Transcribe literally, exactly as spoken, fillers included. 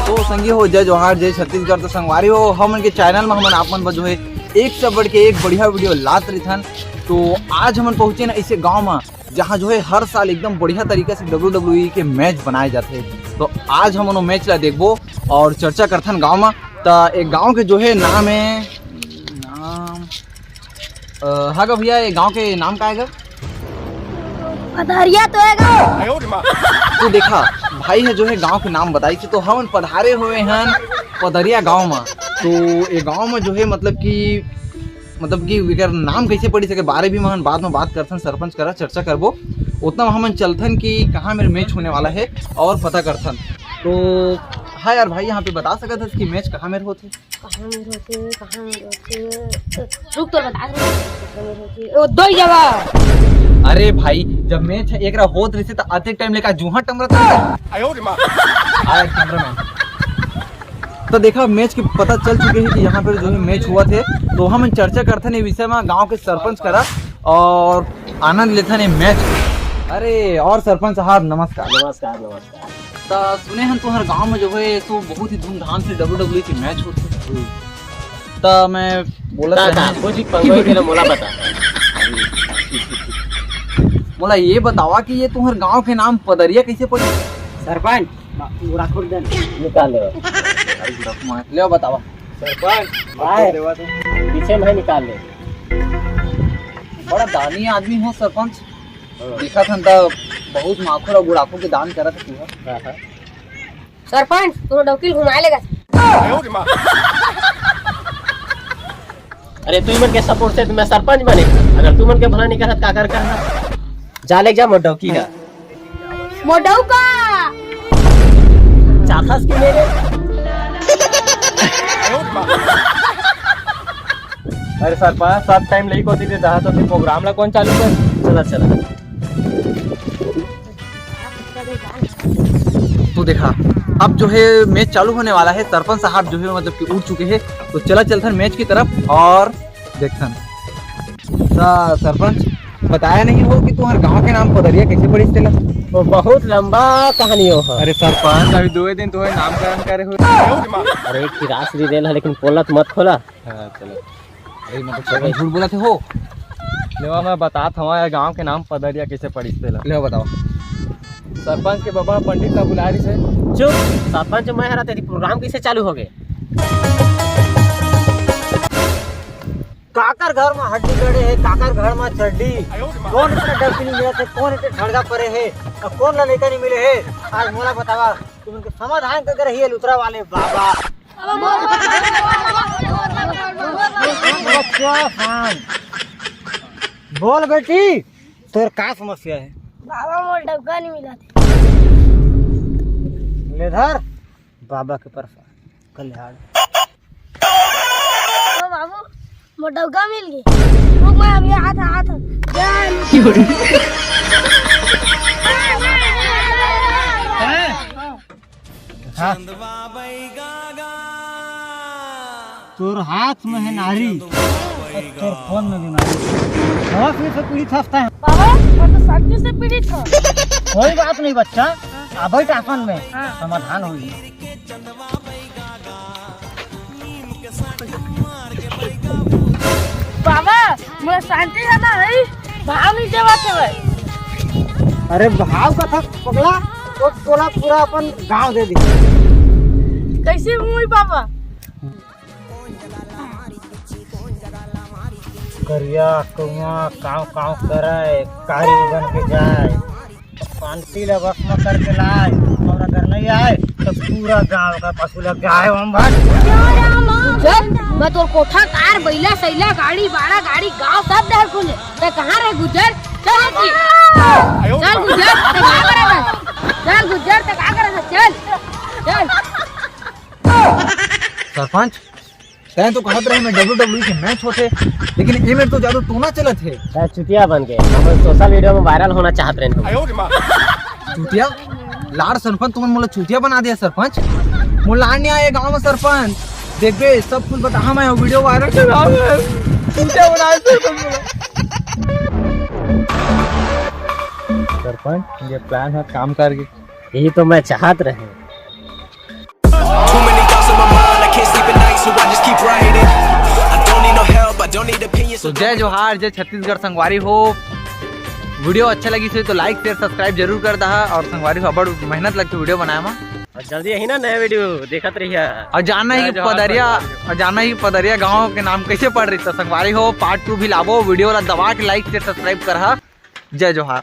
तो संगी हो, जय जोहार, जय छत्तीसगढ़। तो संगवारी हो, हमन के चैनल में हमन आप मन बर जो है एक से बढ़ के एक बढ़िया वीडियो लात रहिथन। तो आज हमन पहुंचे ना ऐसे गांव में, जहां जो है हर साल एकदम बढ़िया तरीका से डब्ल्यू डब्ल्यू ई के मैच बनाए जाथे। तो आज हमन वो मैच ला देखबो और चर्चा करथन गांव में। त एक गांव के जो है नाम है, नाम अ, हाँ गा भैया, ये गांव के नाम का है गा? पदरिया तो है गा। तू देखा, भाई है जो है गांव के नाम बताई थी, तो हमन पधारे हुए हैं पदरिया गांव में। तो ये गांव में जो है मतलब कि, मतलब कि एकर नाम कैसे पड़ी सके बारे भी हमन बाद में बात करथन, सरपंच करा चर्चा करबो। उतना में हमन चलथन कि कहाँ मेर मैच होने वाला है और पता करथन। तो हाँ यार भाई, यहाँ पे बता सकत हस कि मैच कहाँ मेर होथे? कहाँ में रहते, कहाँ में रहते? रुक, तो बता दे। कहाँ में रहते? ओ, दो ही जगह। अरे भाई, जब मैच है, एक रा होत रहिसे, त अतेक टाइम लेकर जूहा टंगरत है। आयो रे माँ। आया कैमरामैन। तो देखा, मैच के पता चल चुके हैं कि यहाँ पर जो है मैच हुआ थे, तो हम चर्चा करथन ये विषय में गांव के सरपंच करा और आनंद लेथन ये मैच। अरे, और सरपंच साहब, नमस्कार। नमस्कार, नमस्कार। त सुने हन तुहर गांव में जो है सो बहुत ही धूमधाम से डब्ल्यू डब्ल्यू ई के मैच होथे। त मैं बोलत का, का? रहें कुछ ही पंगोई के ना मोला बता। मोला ये बतावा कि ये तुहर गांव के नाम पदरिया कैसे पड़ी? सरपंच, गुड़ाखोर दे। निकाल ले। अरे गुड़ाखोर मार। ले बतावा। सरपंच, आए। पीछे में निकाल ले। बड़ा दानी आदमी हो सरपंच। हाँ। दिखत हन त बहुत माखुर अउ गुड़ाखू के दान करत हे तुहा। हाँ, हाँ। सरपंच, तोर डौकी ल घुमाए लेगा। अरे, तू मन के सपोर्ट से तो मैं सरपंच बने। अगर तू मन के भला नहीं करत, का कर करना? जा ले जा मोर डौकी ला। मोर डौका। चाखस की मेरे। अरे सरपंच, सब टाइम लई कोती दे रहा तो प्रोग्राम ला कौन चालू कर? चला, चला। तो देखा, अब जो है मैच चालू होने वाला है। सरपंच साहब जो है मतलब कि उठ चुके हैं, तो चला चलथन मैच की तरफ और देखथन। सा-, सरपंच, बताया नहीं हो कि तुम्हारे गांव के नाम पदरिया कैसे पड़ी तेला? वो बहुत लंबा कहानी हो। अरे सरपंच, अभी दो दिन तो है नामकरण करे हुए। अरे एक गिलास दे देना, लेकिन पोलत मत खोला। हाँ, चलो। अरे, मतलब, सरपंच झूठ बोला थे हो। लेवा, मैं बतात हवा, ये गांव के नाम पदरिया कैसे पड़िस तेला। लेवा, बताओ। सरपंच के बाबा पंडित ला बुला रही से। चुप, सरपंच मैं हरा, तेरी प्रोग्राम कैसे चालू हो गए? काकर घर में हड्डी गड़े है, काकर घर में चड्डी, कौन इतना डबकी नहीं मिला थे, कौन इतने ठड़का पड़े है, और कौन ला लड़का नहीं मिले है, आज मोला बतावा, तुमन के समाधान कर रही है लुतरा वाले बाबा। बच्चा शांत। बोल बेटी, तोर का समस्या है? बाबा, मोर डबका नहीं मिला थे। ले धर, बाबा के प्रसाद, कल्याण। ओ बाबू, मोर डबका मिल गए। रुक, मैं अभी आत हूँ, आत हूँ। जय हाँ। तोर हाथ में है नारी, और तोर फोन में बीमारी। हवा फिर से पीड़ित हंसता है। बाबा, मैं तो शांति से पीड़ित हूँ। कोई बात नहीं बच्चा, अब बैठ आसन में, हाँ। समाधान होगी। बाबा, मोला शांति रहना है, भाव नहीं देवा के भाई। अरे भाव का था पगला, तो तोला पूरा अपन गांव दे दी। कैसे मुई बाबा? करिया कौआ काव काव करे, कारी बन के जाए। शांति ला बस में करके लाए, और अगर नहीं आए तो पूरा गांव का पशु लग जाए। हम भाग। गुजर, मैं तोर कोठा, कार, बैला, सैला, गाड़ी, बाड़ा, गाड़ी, गांव सब डहर खोले। ते कहाँ रहे गुजर? चल हटी। चल गुजर, ते का करे बस? चल गुजर, ते का करे बस? चल, चल। सरपंच, तैं तो कहत रहे मैं डब्ल्यू डब्ल्यू ई के मैच होथे, लेकिन ए मेर तो जादू टोना चलत हे। तैं चुतिया बन के हमन सोशल मीडिया में वायरल होना चाहत रहे। चुतिया? लाड़ सरपंच, तुमन मोला चुतिया बना दिया सरपंच। मोला लाड़ नहीं आए गांव में सरपंच। देखबे, सब कुछ बता, हम आए वीडियो वायरल कर रहा हूँ। चुतिया बनाए सरपंच मोला। सरपंच, ये प्लान ह काम करके। यही तो मैं चाहत रहे। Too many thoughts on my mind, I can't sleep at night, so I just keep writing. I don't need no help, I don't need opinions. तो जय जोहार, जय छत्तीसगढ़ संगवारी हो। वीडियो अच्छा लगिस होही तो लाइक, शेयर, सब्सक्राइब जरूर कर दहा। और संगवारी हो, अब्बड़ मेहनत लगथे वीडियो बनाए म। और जल्दी यही ना नया वीडियो देखत रहिया। और जानना ही जय जोहार पदरिया, संगवारी हो। और जानना ही पदरिया गांव के नाम कैसे पड़ रही, तो संगवारी हो, पार्ट टू भी लाबो। वीडियो ला दबा के लाइक, शेयर, सब्सक्राइब कर हा। जय जोहार।